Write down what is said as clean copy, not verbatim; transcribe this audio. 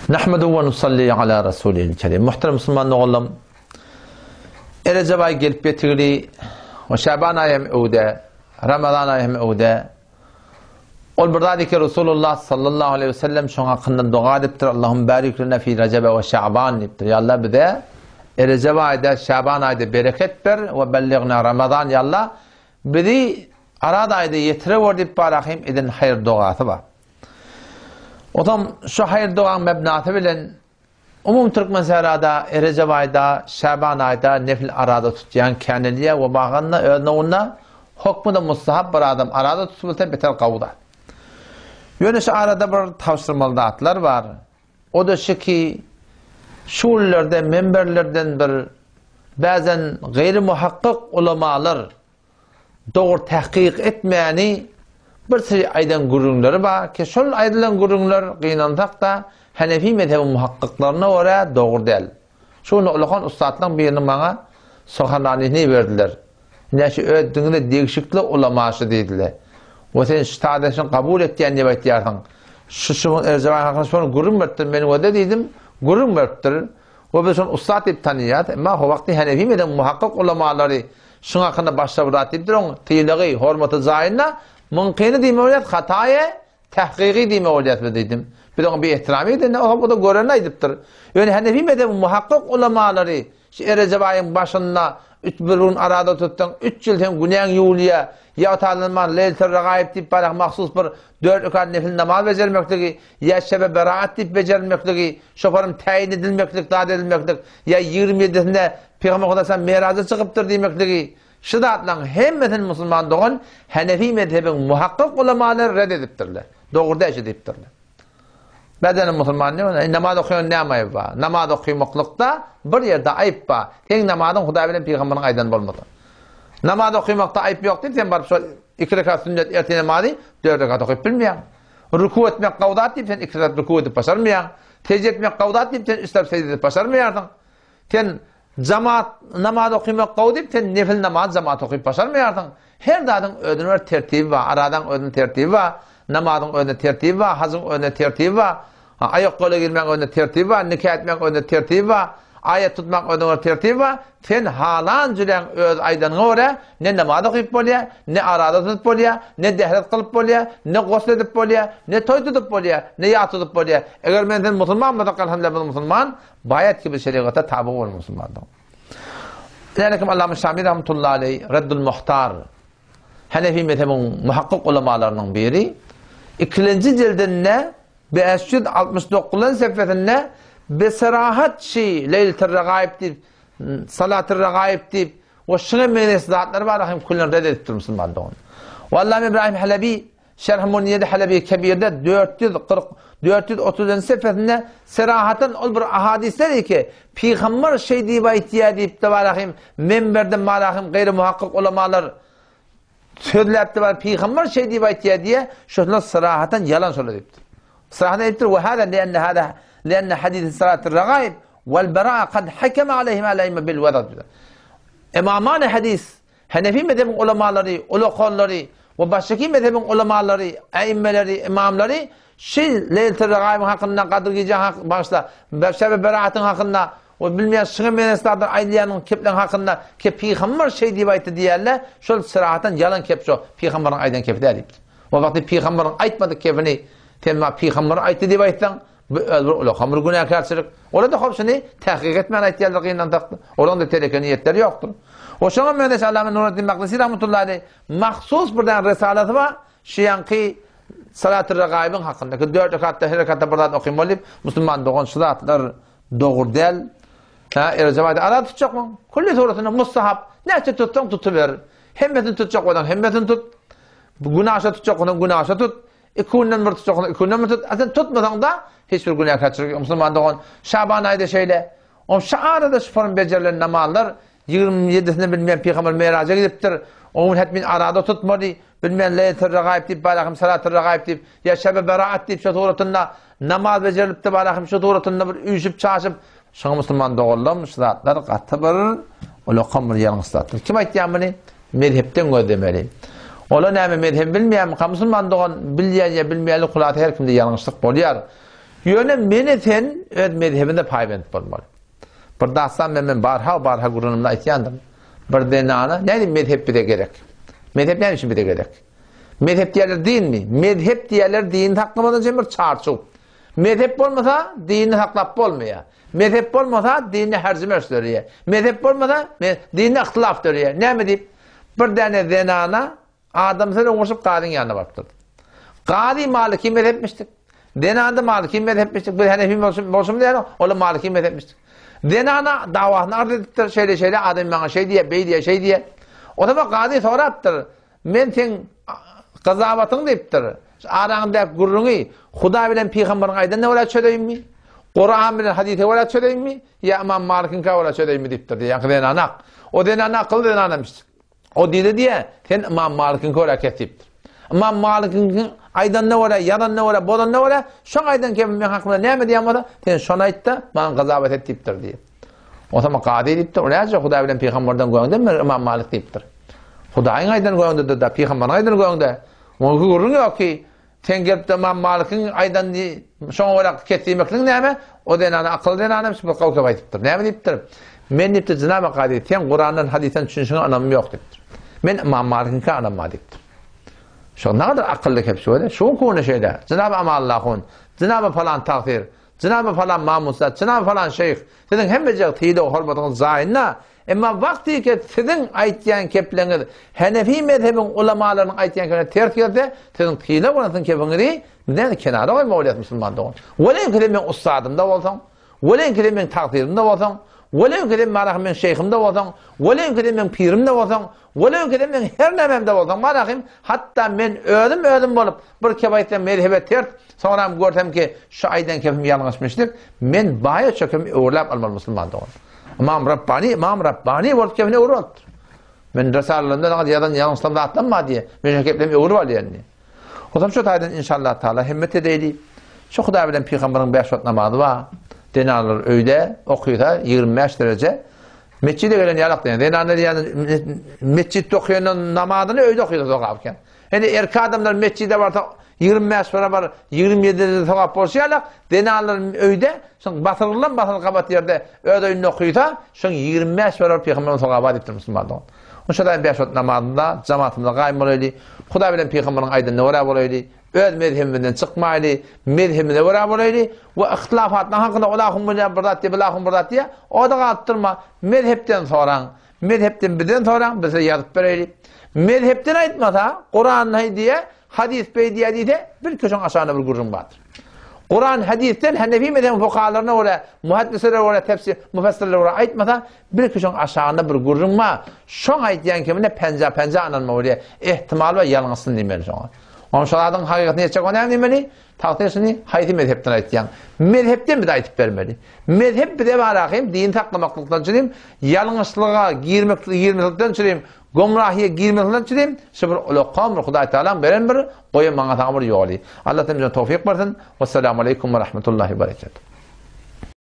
Nahmedu we nusalli ala rasulil kerim. Muhterem musulman doganlarym, Recep aýy gelip ýetigili, we Şaban aýy hem öwde, Ramazan aýy hem öwde. Ol bir zat ki Resulullah sallallahu aleyhi ve sellem şoň hakynda doga edipdir. Allahum barik lena fi Recebe we Şaban diýipdir. Ya Allah bize Recep aýda, Şaban aýda bereket ber we belligna Ramazan ya Allah bizi Arad aýda ýetire ber diýip barahym eden haýyr dogasy bar. Otam şu haýyr dogaň mebnasy bilen umum türkmen sährada Erejep aýda, Şaban aýda nefil arada tutýan känelýär we baganda öz nowunda hokmy-da mustahap bir adam arada tutup bilse beter gowy zat. Ýöne şu arada bir tabşyrmaly zatlar bar. O-da şu ki, şu günlerde menberlerden bir bäzen gaýry muhakkyk ulamalar dogry tahkyk etmäni bir syry aýdan gürrüňleri bar ki, şol aýdylan gürrüňler gynansak-da Hanefi mezhebiň muhakkyklaryna görä dogry däl. Şu günde ulakan ussatlaryň biriniň maňa sohananyny berdiler. Ine şu öz diňine degişikli ulama şu diýdiler. We sen şu taýda şuny kabul etýän diýip aýtýarsyň. Şu şu gün Erjebaý hakynda şony gürrüň beripdir meniň özi diýdim, gürrüň beripdir. We biz şony ussat diýip tanýarys. Emma ho wagty Hanefi mezhebiň muhakkyk ulamalary Şuň hakynda başga bir zat diýipdir, oň sylagy, hormaty jaýynda, Muňkyny diýmek bolýar, hataýy tahkyky diýmek bolýar biz diýdim. Biz oňa bi-ehtirami edende, o o-da görenini aýdypdyr. Ýöne Hanefi mezhebiň muhakkyk ulamalary şu Erejep aýyň başynda üç bir gün arada tutsaň, üç ýyl seň günäň ýuwulýar, ýa otalanman Leýletul Regaib diýip barak mahsus bir dört rekat nefil namaz bejermekligi, ýa Şebe Beraat diýip bejerilmekligi, şoparyň täýin edilmeklik, zat edilmeklik, ýa 20 ýedisinde Pygamber Hudaýsan Meraja çykypdyr diýmekligi, şu zatlaryň hemmesini musulman dogan Hanefi mezhebiň muhakkyk ulamalary red edipdirler. Dogry däl şu diýipdirler. Bedeni musulman diýip, e, namaz okaýan näme aýyp bar? Namaz okamaklykda bir ýerde aýyp bar. Seň namazyň Hudaý bilen pygamberiň aýdany bolmasa. Namaz okamakda aýyp ýok diýip, sen baryp şol iki rekat sünnet ertir namazy dört rekat okyp bilmeýäň. Ruku etmek gowy zat diýip, sen iki rekat ruku edip başarmaýaň. Sejde etmek gowy zat diýip, sen üç tarap sejde edip başarmaýarsyň. Sen jamaat namaz okymak gowy diýip, sen nefil namaz jamaat okyp başarmaýarsyň. Her zadyň özüne bir tertibi bar. Aradaň özüne tertibi bar. Namazyň özüne tertibi bar. Hajyň özüne tertibi bar. Aýak-gola girmegiň özüne tertibi bar. Nika etmegiň özüne tertibi bar. Aýat tutmagyň özüne bir tertibi bar. Sen halan jüläň öz aýdanyňa görä ne namaz okyp bolýar, ne araza tutup bolýar, ne dehret kylyp bolýar, ne gosl edip bolýar, ne toý tutup bolýar, ne ýas tutup bolýar. Eger men sen musulman bolsak, elhamdülillah biz musulman, baýat ki biz şerigata taby bolan musulmandyk. Nälekim Allama Şami rahmetullahi aleyh Reddul Muhtar Hanefi mezhebiň muhakkyk ulamalarynyň biri ikilenji jildinde 569-njy sefesinde beserahat şi Leýletul Regaib diýip Salatul Regaib diýip we şuňa meňzeş zatlar bar hem küllen red edipdir musulman dogan. We Allama İbrahim Halebi Şerh Muniyede Halebi Kebirde 440 430-njy sefesinde serahatan ol bir ahadisler ki Pygamber şeý diýip aýtýar diýip de barahym menberde marahym gaýry muhakkyk ulamalar sözläpdi bar pygamber şeý diýip aýtýar diýe şolar serahatan ýalan şolar diýipdir. Serahatan diýipdir we hada li'enne hada li'enne hadis salatul ragaib wal baraa kad hakama aleyhim alayhim bil wadad. Imaman hadis Hanefi mezhebiň ulamalary, ulakanlary we başgaky mezhebiň ulamalary, äimmeleri, imamlary şi Leýletul Regaýybyň hakynda, Gadyr gije hak bagyşla, Şebi Beratyň hakynda we bilmeýän şyňa meňzeş zatlar aýdylýanyň kepleriň hakynda ke pygamber şeý diýip aýtdy diýýärler, şol syrahatan ýalan kep şo pygamberiň aýdan kepi däl diýipdir. O wagty pygamberiň aýtmadyk kepini sen maňa pygamber aýtdy diýip aýtsaň, Bu öz bir ulakan bir günäkärçilik. Olar-da hop şuny tahkyk etmän aýtýarlar gynansak. Olaryň-da teleke niýetleri ýokdur. O şoňa meňzeş Allama Nureddin Maklisi rahmetullahi aleyh mahsus bir däne risalasy bar. Şu ýaňky Salatul Regaýybyň hakynda ki 4 rekatda her rekatda bir zat okymaly diýip, musulman dogan şu zatlar dogry däl. Ha, Erejep aýda ara tutjakmyň? Külli suratynda mustahap. Näçe tutsaň tutuber. Hemmesini tutjak bolsaň hemmesini tut. Günaşa tutjak bolsaň günaşa tut. Iki günden bir tutjak bolsaň, iki günden bir tut. A sen tutmasaň-da, hiç bir günäkärçilik ýok. Musulman dogan, Şaban aýda şeýle. Oň şu arada şu form bejerilen namazlar 27-sinde bilmeýän pygamber Meraja gidipdir. O gün hetmin arada tutmaly. Bilmeýän Leýletul Regaib diýip, barahym Salatul Regaib diýip, ýa Şebe Beraat diýip şu suratynda namaz bejerilipdi, barahym şu suratynda bir üýşüp çaşyp, şoňa musulman doganlarym şu zatlar gaty bir ulakan bir ýalňyş zatdyr. Kim aýtýar muny? Mezhepden gözlemeli. Olar näme mezhebi bilmeýärmika? Musulman dogan bilýän ýa bilmeýänlik hulasa her kimde ýalňyşlyk bolýar. Ýöne meni sen öz mezhebinde paýbent bolmaly. Bir dastan men men barha barha gürrüňimde aýtýandym. Bir zenana nädip mezhep bize gerek? Mezhep näme üçin bize gerek? Mezhep diýerler dinmi? Mezhep diýerler dini saklamadan üçin bir çarçuw. Mezhep bolmasa dini saklap bolmaýar. Mezhep bolmasa dinde herji-merç döreýär. Mezhep bolmasa dinde yhtylaf döreýär. Näme diýip? Bir däne zenana adamsy bilen urşup gazyň ýanyna barypdyr. Gazy maliki mezhepmişdik. Zenana-da maliki mezhepmişdik. Biz hanefi bolşumyz ýaly, olar maliki mezhepmişdik. Zenana dawasyny arz edipdir. Şeýle-şeýle adam maňa şeý diýýär, beý diýýär, şeý diýýär. O zaman gazy sorapdyr. Men seň gyzabatyň diýipdir. Araňdaky gürrüňi Hudaý bilen pygamberiň aýdanyna görä çözeýinmi? Kuran bilen hadise görä çözeýinmi? Ýa Ymam Malikiňkä görä çözeýinmi diýipdir diýýär zenan ak. O zenan akylly zenanamyş. O diýdi diýýär, sen Ymam Malikiňkä görä kes diýipdir. Ymam Malikiň aýdanyna görä, ýazanyna görä, bozanyna görä, şoň aýdan kebi meň hakymda näme diýen bolsa, sen şony aýt-da, maňa gyzabat et diýipdir diýýär. Onsoň kazy diýipdir, o näce Hudaý bilen pygamberden göňdemi Ymam Malik diýipdir. Hudaýyň aýdan göňdedir-de, pygamberiň aýdan göňde. Oňa gürrüň ýok ki, sen gelip-de Ymam Malikiň aýdan şoňa görä kes diýmekligiň näme? O zenana akylly zenana bir gowy gep aýdypdyr. Näme diýipdir? Men diýipdir, jenab-y kazy, sen Kurandan, hadysdan düşünişiňe ynamym ýok diýipdir. Men Ymam Malikiňkä ynamma diýipdir. Şo nagadar akylly kep şöyle. Şu konu şeýle. Jenab-y Amanullah hun, jenab-y falan tagsyr, Jenab-y falan Mamutsat, jenab-y falan şeýh, siziň hemmejek sylag-hormatyňyz jaýynda, emma wagtyky siziň aýtýan kepleňiz Henefi mezhebiň ulamalarynyň aýtýan kepine ters gelse, siziň sylag bolan siziň kepiňizi biz nädip kenara goýmaly bolýarys musulman dogan. Weleýki sen meň ussadym-da bolsaň, weleýki sen meň tagsyrdym-da bolsaň, weleýki sen marahym meň şeýhim-de bolsaň, weleýki sen meň pirim-de bolsaň, Welew ki meň her nämemde bolsaň barahym, hatda men özüm özüm bolup bir kep aýtsam mezhebe ters, soňram görsem ki şu aýdan kepim ýalňyşmyşdyk, men baýa çökemi öwürläp almaly musulman dogan. Ymam Rabbani, Ymam Rabbani bolup kepini öwrüp alypdyr. Men Risalelerinde saňa ýazan ýalňyşlan zatlarym bar diýe, men şu keplerimi öwrüp alýan diýe. Hozam şu taýdan inşallah taala himmet edeýli. Şu Hudaý bilen pygamberiň 5 wagt namazy bar. Zenanlar öýde okysa 25 dereje. Metjide gelen ýalak diýen. Zenanlar ýa metjitde okaýan namazyny öýde okysa sogap eken. Indi erkek adamlar metjide barsa 25 barabar 27 dereje sogap bolşy ýalak, zenanlar öýde şoň basyrylan basyryl gabat ýerde öz öýünde okysa, şoň 25 barabar pygamberiň sogaby bar diýipdir musulman dogan. Şo daýym bäş wagt namazynda jamaatymyza gaýym bolaýly, Hudaý bilen pygamberiň aýdanyna görä bolaýly, öz mezhebimizden çykmaýly, mezhebimize görä bolaýly we yhtylafatlaryň hakynda ol ahun bolýar bir zat diýýär, bu ahun bir zat diýýär, o-da galyp durma, mezhepden soraň, mezhepden bizden soraň, biz size ýazyp bereýli. Mezhepden aýtmasa, Kuran näý diýýär, hadys beý diýýär diýse, bir köşeň aşagynda bir gürrüň bardyr. Kuran hadysden Hanefi mezhebiniň fukahalaryna görä, muhaddislere görä, tefsir, müfessirlere görä aýtmasa, Bir kişiň aşagynda bir gürrüň bar, şoň aýtýan kemine penja-penja ynanma bolýar, ehtimal bar ýalňyşsyn diýmeli şoňa. Onuň şol zadyň hakykatyna ýetjek o näme diýmeli? Tagsyr şuny haýsy mezhepden aýtýaň? Mezhepden bize aýtyp bermeli. Mezhep bize bar ahym dini saklamaklykdan çürim, ýalňyşlyga girmek girmeklikden çürim, gomrahyýa girmeklikden çürim, şu bir ulakam bir Hudaý Tagalaň beren bir goýan maňa saňa bir ýoly. Allah sen bize towfyk bersin. Wessalamu aleýkum we rahmetullahi we berekatuh.